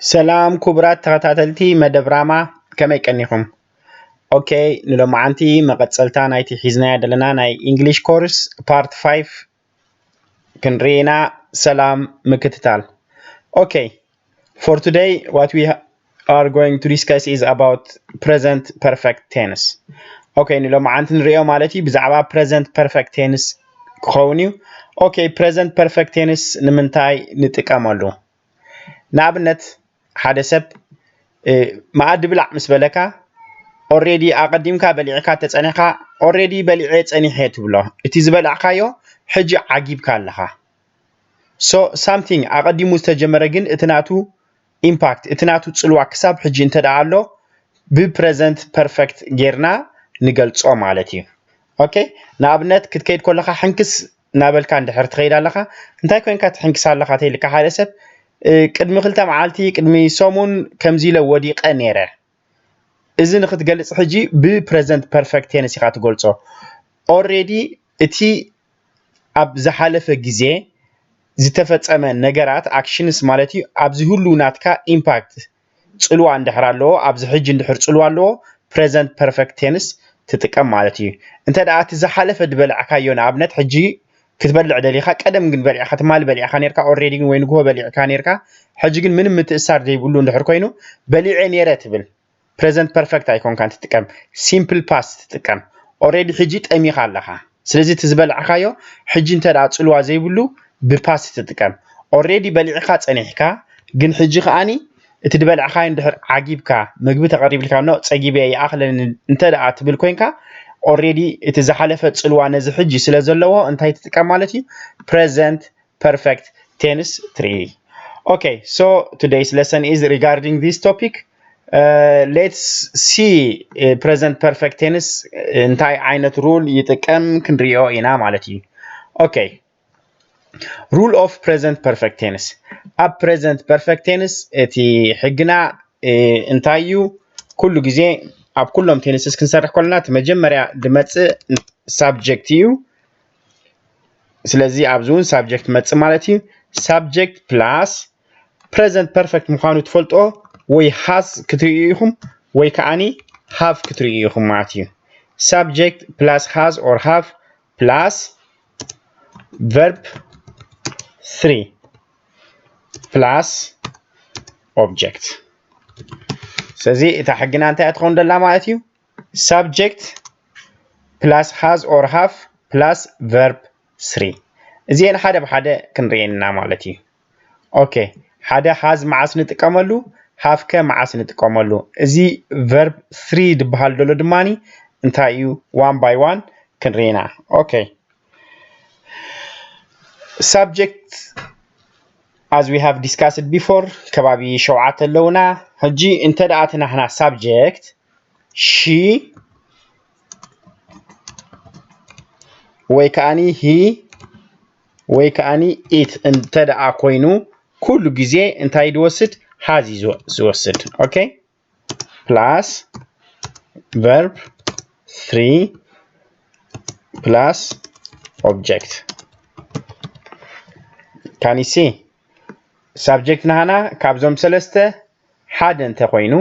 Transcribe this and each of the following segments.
ሰላም ክቡራት ተኸታተልቲ መደብ ራማ፣ ከመይ ቀኒኹም? ኦኬ፣ ንሎማዓንቲ መቐጸልታ ናይቲ ሒዝናዮ ዘለና ናይ English course part five ክንርኢ ኢና። ሰላም ምክትታል። ኦኬ፣ for today what we are going to discuss is about present perfect tense. ኦኬ፣ ንሎማዓንቲ ንሪኦ ማለት እዩ ብዛዕባ present perfect tense ክኸውን እዩ። ኦኬ፣ present perfect tense ንምንታይ ንጥቀመሉ? ንኣብነት ሓደ ሰብ መኣዲ ብላዕ ምስ በለካ፣ ኦሬዲ ኣቐዲምካ በሊዕካ ተጸኒሕካ፣ ኦሬዲ በሊዐ ጸኒሐ ትብሎ። እቲ ዝበላዕካዮ ሕጂ ዓጊብካ ኣለኻ። So something ኣቐዲሙ ዝተጀመረ ግን እቲ ናቱ ኢምፓክት፣ እቲ ናቱ ጽልዋ ክሳብ ሕጂ እንተ ደኣ ኣሎ፣ ብፕረዘንት ፐርፈክት ጌርና ንገልጾ ማለት እዩ። ኦኬ፣ ንኣብነት ክትከይድ ከለኻ ሕንክስ እናበልካ እንድሕር ትኸይድ ኣለኻ፣ እንታይ ኮይንካ ትሕንክስ ኣለኻ ተይልካ ሓደ ሰብ፣ ቅድሚ ክልተ መዓልቲ፣ ቅድሚ ሰሙን ከምዚ ኢለ ወዲቐ ነይረ። እዚ ንክትገልጽ ሕጂ ብፕረዘንት ፐርፈክት ቴንስ ኢኻ ትገልጾ። ኦሬዲ እቲ ኣብ ዝሓለፈ ግዜ ዝተፈጸመ ነገራት፣ ኣክሽንስ ማለት እዩ፣ ኣብዚ ህሉ ናትካ ኢምፓክት፣ ጽልዋ እንድሕር ኣለዎ፣ ኣብዚ ሕጂ እንድሕር ጽልዋ ኣለዎ፣ ፕረዘንት ፐርፈክት ቴንስ ትጥቀም ማለት እዩ። እንተ ደኣ እቲ ዝሓለፈ ዝበላዕካዮ፣ ንኣብነት ሕጂ ክትበልዕ ደሊኻ፣ ቀደም ግን በሊዕካ፣ ትማሊ በሊዕካ ነርካ፣ ኦሬዲ ግን ወይ ንግሆ በሊዕካ ነርካ፣ ሕጂ ግን ምንም ምትእሳር ዘይብሉ እንድሕር ኮይኑ፣ በሊዐ ነይረ ትብል፣ ፕረዘንት ፐርፈክት ኣይኮንካን ትጥቀም፣ ሲምፕል ፓስት ትጥቀም። ኦሬዲ ሕጂ ጠሚኻ ኣለኻ። ስለዚ እቲ ዝበላዕካዮ ሕጂ እንተ ደኣ ጽልዋ ዘይብሉ ብፓስት ትጥቀም። ኦሬዲ በሊዕካ ጸኒሕካ፣ ግን ሕጂ ከኣኒ እቲ ዝበላዕካዮ እንድሕር ዓጊብካ፣ ምግቢ ተቐሪብልካ፣ "ኖ፣ ጸጊበ፣ ይኣኽለኒ" እንተ ደኣ ትብል ኮይንካ፣ ኦሬዲ እቲ ዝሓለፈ ጽልዋ ነዚ ሕጂ ስለ ዘለዎ እንታይ ትጥቀም ማለት እዩ? ፕረዘንት ፐርፈክት ቴንስ ትርኢ። Okay, so today's lesson is regarding this topic. Uh, let's see, uh, present perfect tense እንታይ ዓይነት ሩል ይጥቀም ክንሪኦ ኢና ማለት እዩ። ኦኬ፣ rule of present perfect tense። ኣብ ፕረዘንት ፐርፈክት ቴንስ እቲ ሕግና እንታይ እዩ? ኩሉ ግዜ ኣብ ኩሎም ቴንስስ ክንሰርሕ ከለና እቲ መጀመርያ ዝመጽእ ሳብጀክት እዩ። ስለዚ ኣብዚ እውን ሳብጀክት መጽእ ማለት እዩ። ሳብጀክት ፕላስ ፕረዘንት ፐርፈክት ምዃኑ ትፈልጦ ወይ ሃዝ ክትርእዩ ኢኹም ወይ ከዓኒ ሃቭ ክትርእዩ ኢኹም ማለት እዩ። ሳብጀክት ፕላስ ሃዝ ኦር ሃቭ ፕላስ ቨርብ ስሪ ፕላስ ኦብጀክት። ስለዚ እታ ሕግና እንታይ እያ ትኸውን ደላ ማለት እዩ? ሳብጀክት ፕላስ ሃዝ ኦር ሃቭ ፕላስ ቨርብ ስሪ። እዚአን ሓደ ብሓደ ክንርእየን ኢና ማለት እዩ። ኦኬ፣ ሓደ ሃዝ መዓስ ንጥቀመሉ፣ ሃቭ ከ መዓስ ንጥቀመሉ? እዚ ቨርብ ስሪ ዝበሃል ዘሎ ድማኒ እንታይ እዩ? ዋን ባይ ዋን ክንርኢ ኢና። ኦኬ፣ ሳብጀክት፣ as we have discussed before፣ ከባቢ ሸውዓተ ኣለውና። ሕጂ እንተ ደኣ እቲ ናህና ሳብጀክት ሺ ወይ ከኣኒ ሂ ወይ ከኣኒ ኢት እንተ ደኣ ኮይኑ፣ ኩሉ ግዜ እንታይ ዝወስድ? ሃዝ እዩ ዝወ-፣ ዝወስድ። ኦኬ፣ ፕላስ ቨርብ ስሪ ፕላስ ኦብጀክት። ካን ዩ ሲ? ሳብጀክት ናህና ካብዞም ሰለስተ ሓደ እንተኾይኑ፣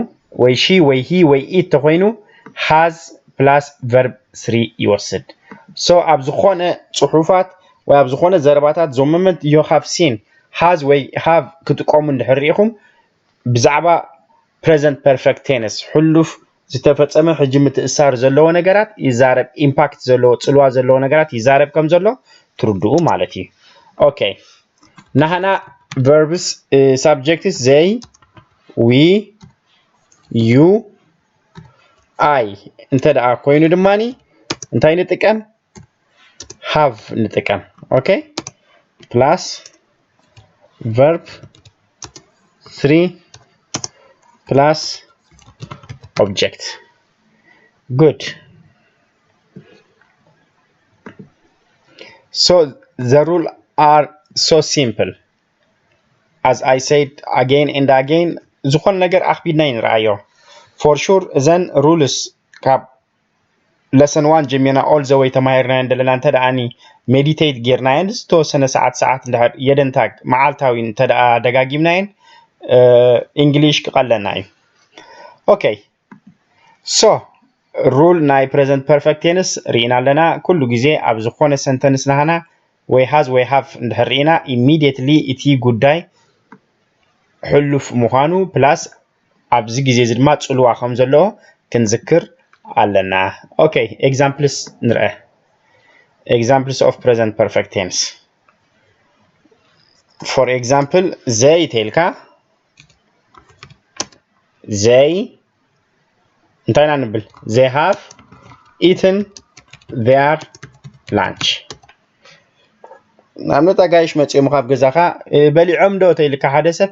ወይ ሺ ወይ ሂ ወይ ኢት እንተኾይኑ፣ ሃዝ ፕላስ ቨርብ ስሪ ይወስድ። ሶ ኣብ ዝኾነ ጽሑፋት ወይ ኣብ ዝኾነ ዘረባታት፣ ዞም ሞመንት ዩ ሃቭ ሲን፣ ሃዝ ወይ ሃቭ ክጥቀሙ እንድሕር ርኢኹም፣ ብዛዕባ ፕረዘንት ፐርፈክት ቴንስ፣ ሕሉፍ ዝተፈጸመ ሕጂ ምትእሳር ዘለዎ ነገራት ይዛረብ፣ ኢምፓክት ዘለዎ፣ ጽልዋ ዘለዎ ነገራት ይዛረብ ከም ዘሎ ትርድኡ ማለት እዩ። ኦኬ፣ ናህና ቨርብስ ሳብጀክትስ ዘይ ዊ ዩ ኣይ እንተ ደኣ ኮይኑ ድማኒ እንታይ ንጥቀም? ሃቭ ንጥቀም። ኦኬ፣ ፕላስ ቨርብ ስሪ ፕላስ ኦብጀክት። ጉድ። So the rule are so simple. As I said again and again, ዝኾነ ነገር ኣኽቢድና ይንርኣዮ። For sure እዘን ሩልስ ካብ ለሰን ዋን ጀሚርና ኦል ዘ ወይ ተማሂርናየን ዘለና እንተ ደኣኒ ሜዲቴት ጌርናየን ዝተወሰነ ሰዓት ሰዓት እንድሕር የደንታግ መዓልታዊ እንተ ደኣ ደጋጊምናየን English ክቐለና እዩ። Okay, so rule ናይ present perfect tense ርኢና ኣለና። ኩሉ ግዜ ኣብ ዝኾነ sentence ናህና ወይ has ወይ have እንድሕር ርኢና immediately እቲ ጉዳይ ሕሉፍ ምዃኑ plus ኣብዚ ግዜ እዚ ድማ ጽልዋ ከም ዘለዎ ክንዝክር ኣለና። Okay, examples ንርአ። Examples of present perfect tense. For example, ዘይ ተልካ ዘይ እንታይ ኢና ንብል? They have eaten their lunch። ንኣብነት ኣጋይሽ መጺኦም ካብ ገዛኻ በሊዖም ዶ ተይልካ ሓደ ሰብ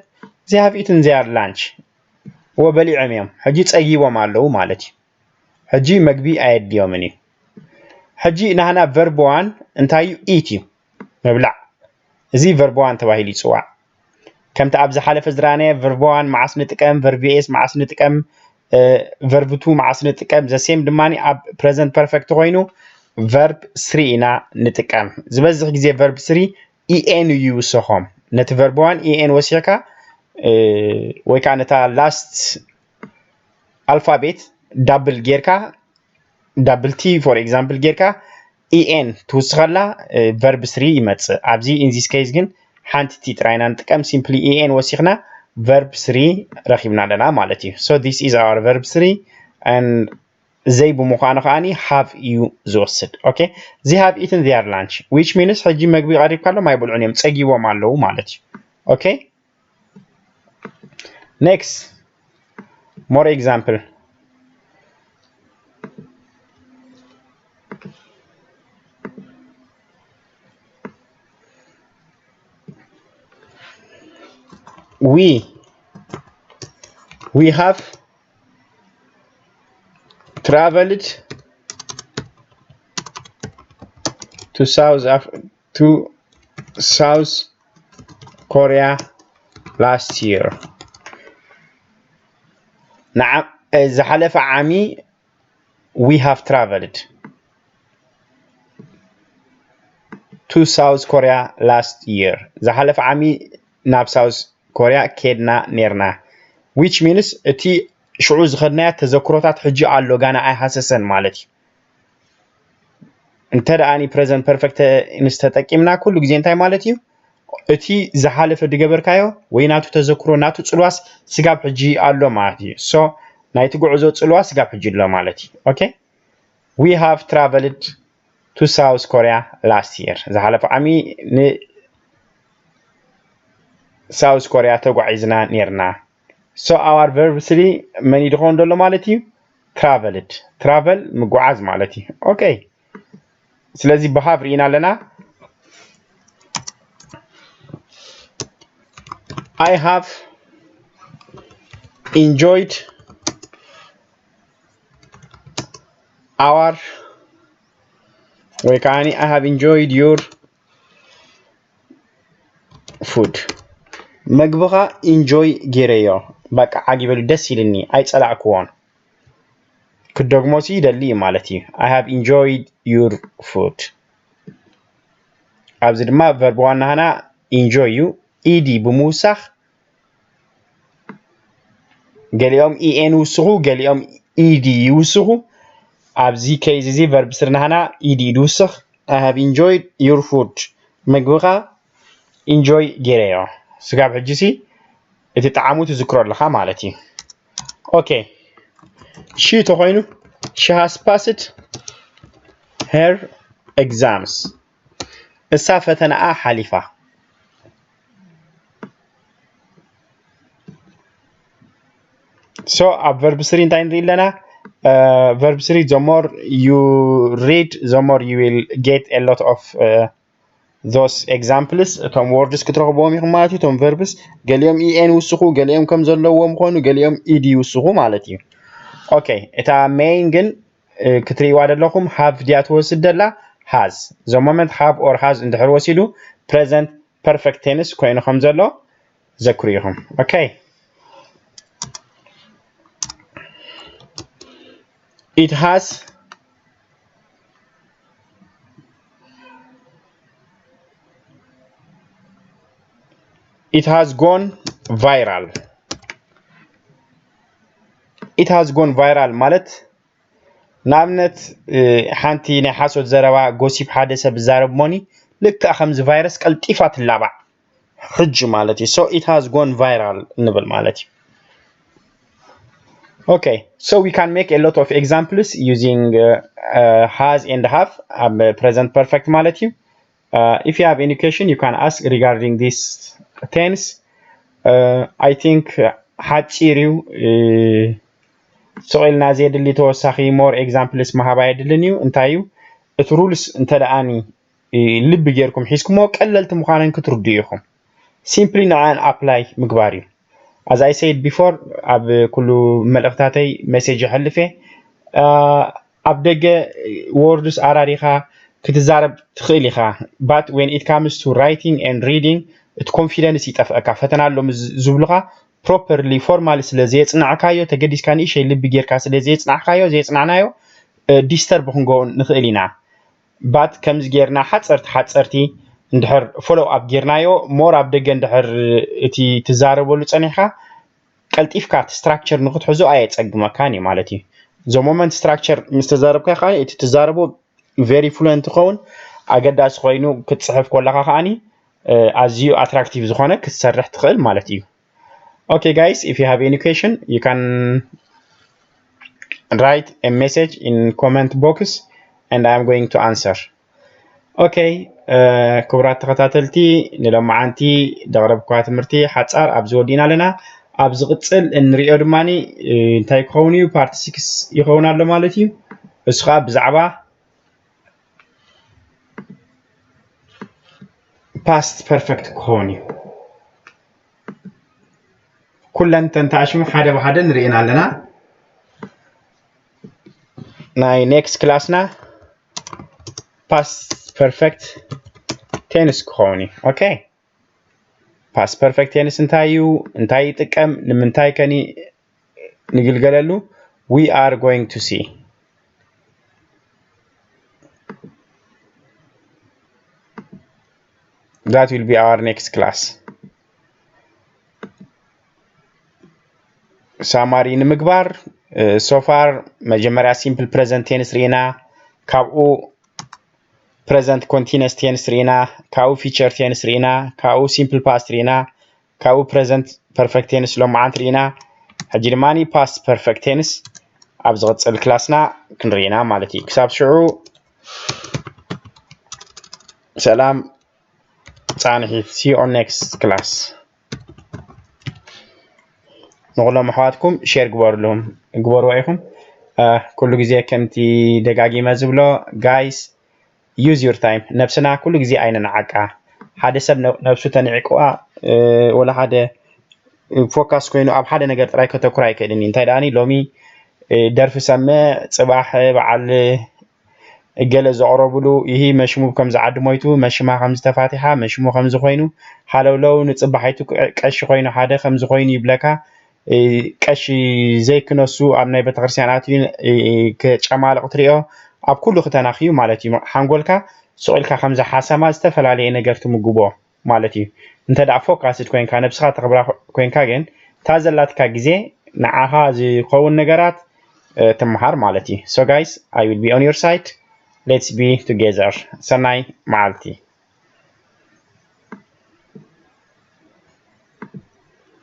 they have eaten their lunch፣ እወ በሊዖም እዮም፣ ሕጂ ጸጊቦም ኣለዉ ማለት እዩ። ሕጂ መግቢ ኣየድልዮምን እዩ። ሕጂ ናህና verb one እንታይ እዩ? Eat እዩ፣ ምብላዕ። እዚ verb one ተባሂሉ ይጽዋዕ። ከምቲ ኣብ ዝሓለፈ ዝረኣናዮ verb one መዓስ ንጥቀም፣ verb S መዓስ ንጥቀም፣ verb two መዓስ ንጥቀም፣ the same ድማ ኣብ present perfect ኮይኑ verb three ኢና ንጥቀም። ዝበዝሕ ግዜ verb three en እዩ ይውሰኾም። ነቲ verb one en ወሲኽካ ወይ ከዓ ነታ last alphabet double ጌርካ double T for example ጌርካ en ትውስኸላ verb three ይመጽእ። ኣብዚ in this case ግን ሓንቲ T ጥራይ ኢና ንጥቀም። Simply en ወሲኽና verb three ረኺብና ኣለና ማለት እዩ። So this is our verb three and ዘይ ብምዃኑ ከዓኒ have እዩ ዝወስድ። Okay, they have eaten their lunch which means ሕጂ መግቢ ቀሪብካ ኣሎም ኣይበልዑን እዮም፣ ጸጊቦም ኣለዉ ማለት እዩ። Okay, next, more example. We we have traveled to South Af- to South Korea last year. ንዓ ዝሓለፈ ዓሚ we have traveled to South Korea last year። ዝሓለፈ ዓሚ ናብ ሳውዝ ኮርያ ኬድና ኔርና። Which means እቲ ሽዑ ዝኸድናዮ ተዘክሮታት ሕጂ ኣሎ፣ ጋና ኣይሃሰሰን ማለት እዩ። እንተ ደኣ ኒ present perfect tense ተጠቂምና ኩሉ ግዜ እንታይ ማለት እዩ? እቲ ዝሓለፈ ዝገበርካዮ ወይ ናቱ ተዘክሮ ናቱ ጽልዋስ ስጋብ ሕጂ ኣሎ ማለት እዩ። So ናይቲ ጉዕዞ ጽልዋ ስጋብ ሕጂ ኣሎ ማለት እዩ። Okay, we have traveled to South Korea last year. ዝሓለፈ ዓሚ ን ሳውዝ ኮርያ ተጓዒዝና ኔርና። So our verb three መን እዩ ዝኸውን ዘሎ ማለት እዩ? Traveled። Travel ምጉዓዝ ማለት እዩ። Okay፣ ስለዚ ብ have ርኢና ኣለና። I have enjoyed our ወይ ከዓ I have enjoyed your food። መግብኻ ኢንጆይ ጌረዮ፣ በቃ ዓጊበሉ፣ ደስ ኢልኒ፣ ኣይጸላእክዎን። ክደግሞሲ ይደሊ እዩ ማለት እዩ። I have enjoyed your food። ኣብዚ ድማ ቨርብ ዋን ናህና ኢንጆይ እዩ። ኢዲ ብምውሳኽ ገሊኦም ኢኤን ይውስኹ፣ ገሊኦም ኢዲ ይውስኹ። ኣብዚ ኬዝ እዚ ቨርብ ስሪ ናህና ኢዲ እዩ ዝውስኽ። I have enjoyed your food። ምግብኻ ኢንጆይ ጌረዮ። ስጋብ ሕጂሲ እቲ ጣዕሙ ትዝክሮ ኣለኻ ማለት እዩ። ኦኬ፣ ሺ ተኾይኑ she has passed her exams። እሳ ፈተናኣ ሓሊፋ። So ኣብ ቨርብ ስሪ እንታይ ንርኢ ኣለና? ቨርብ ስሪ the more you read the more you will get a lot of those examples። እቶም ወርድስ ክትረኽብዎም ኢኹም ማለት እዩ። እቶም ቨርብስ ገሊኦም ኢኤን ይውስኹ፣ ገሊኦም ከም ዘለዎም ኾኑ፣ ገሊኦም ኢዲ ይውስኹ ማለት እዩ። ኦኬ፣ እታ ሜይን ግን ክትርእይዋ ዘለኹም ሃቭ ድያ ትወስድ ዘላ? ሃዝ። The moment ሃቭ ኦር ሃዝ እንድሕር ወሲዱ ፕረዘንት ፐርፌክት ቴንስ ኮይኑ ከም ዘሎ ዘክሩ ኢኹም። ኦኬ፣ it has It has gone viral. It has gone viral ማለት ንኣብነት ሓንቲ ናይ ሓሶት ዘረባ፣ ጎሲፕ፣ ሓደ ሰብ ዝዛረብ ሞኒ ልክዕ ከምዚ ቫይረስ ቀልጢፋ ትላባዕ ሕጂ ማለት እዩ። So it has gone viral ንብል ማለት እዩ። Okay, so we can make a lot of examples using uh, uh, has and have ኣብ present perfect ማለት እዩ። Uh, if you have any question, you can ask regarding this tense. Uh, I think ሓፂር እዩ። ስቕ ኢልና ዘየድሊ ተወሳኺ more examples ምሃብ ኣየድልን እዩ። እንታይ እዩ እቲ rules እንተ ደኣኒ ልቢ ጌርኩም ሒዝኩሞ ቀለልቲ ምዃነን ክትርድኡ ኢኹም። Simply ንዓን apply ምግባር እዩ። As I said before ኣብ ኩሉ መልእኽታተይ message የሕልፍ እየ። ኣብ ደገ words ኣራሪኻ ክትዛረብ ትኽእል ኢኻ፣ but when it comes to writing and reading እቲ confidence ይጠፍኣካ። ፈተና ኣሎ ዝብሉኻ properly formally ስለ ዘየፅናዕካዮ፣ ተገዲስካ ንእሽተይ ልቢ ጌርካ ስለ ዘየፅናዕካዮ፣ ዘየፅናዕናዮ disturb ክንጎ ንኽእል ኢና። But ከምዚ ጌርና ሓፀርቲ ሓፀርቲ እንድሕር follow up ጌርናዮ፣ more ኣብ ደገ እንድሕር እቲ ትዛረበሉ ፀኒሕካ ቀልጢፍካ እቲ structure ንክትሕዞ ኣየፀግመካን እዩ ማለት እዩ። The moment structure ምስ ተዛረብካ ከኣ እቲ ትዛረቦ very fluent ይኸውን። ኣገዳሲ ኮይኑ ክትፅሕፍ ከለካ ከኣ ኣዝዩ attractive ዝኾነ ክትሰርሕ ትኽእል ማለት እዩ። Okay guys, if you have any question, you can write a message in comment box and I am going to answer. Okay, ክቡራት ተኸታተልቲ፣ ንሎማዓንቲ ዘቕረብኩዋ ትምህርቲ ሓጻር ኣብዚ ወዲእና ኣለና። ኣብ ዝቕጽል እንሪኦ ድማ እንታይ ክኸውን እዩ? Part six ይኸውን ኣሎ ማለት እዩ። እሱ ከዓ ብዛዕባ past perfect ክኸውን እዩ። ኩለን ተንታሽሙ ሓደ ብሓደ ንርእየን ኣለና። ናይ next class ና past perfect tense ክኸውን እዩ። Okay, past perfect tense እንታይ እዩ? እንታይ ይጥቀም? ንምንታይ ከኒ ንግልገለሉ? We are going to see. That will be our next class. Summary ንምግባር so far መጀመርያ simple present tense ርኢና፣ ካብኡ present continuous tense ርኢና፣ ካብኡ future tense ርኢና፣ ካብኡ simple past ርኢና፣ ካብኡ present perfect tense ሎማዓንቲ ርኢና። ሕጂ ድማ past perfect tense ኣብ ዝቕጽል class ና ክንርኢ ኢና ማለት እዩ። ክሳብ ሽዑ ሰላም ጻንሒት። See you on next class። ንኹሎም ኣሕዋትኩም share ግበሩሎም፣ ግበርዎ ኢኹም። ኩሉ ግዜ ከምቲ ደጋጊመ ዝብሎ guys use your time። ነብስና ኩሉ ግዜ ኣይነንዓቃ። ሓደ ሰብ ነብሱ ተንዒቅዋ ወላ ሓደ focus ኮይኑ ኣብ ሓደ ነገር ጥራይ ከተኩር ኣይክእልን እዩ። እንታይ ደኣኒ ሎሚ ደርፊ ሰምዕ፣ ጽባሕ በዓል ገለ ዘቕረብሉ ይሂ መሽሙ ከምዚ ዓዲ ሞይቱ፣ መሽማ ከምዚ ተፋቲሓ፣ መሽሙ ከምዚ ኮይኑ፣ ሃለውለው ንጽባሒቱ ቀሺ ኮይኑ፣ ሓደ ከምዚ ኮይኑ ይብለካ። ቀሺ ዘይክነሱ ኣብ ናይ ቤተክርስትያን ኣትዩ ክጨማልቕ ትሪኦ፣ ኣብ ኩሉ ክተናኽዩ ማለት እዩ። ሓንጎልካ ስቕ ኢልካ ከምዚ ሓሰማ ዝተፈላለየ ነገር ትምግቦ ማለት እዩ። እንተ ደኣ focused ኮይንካ፣ ነብስኻ ተኽብራ ኮይንካ ግን፣ እታ ዘላትካ ግዜ ንዓኻ ዝኸውን ነገራት ትምሃር ማለት እዩ። So guys, I will be on your side. Let's be together. ሰናይ መዓልቲ።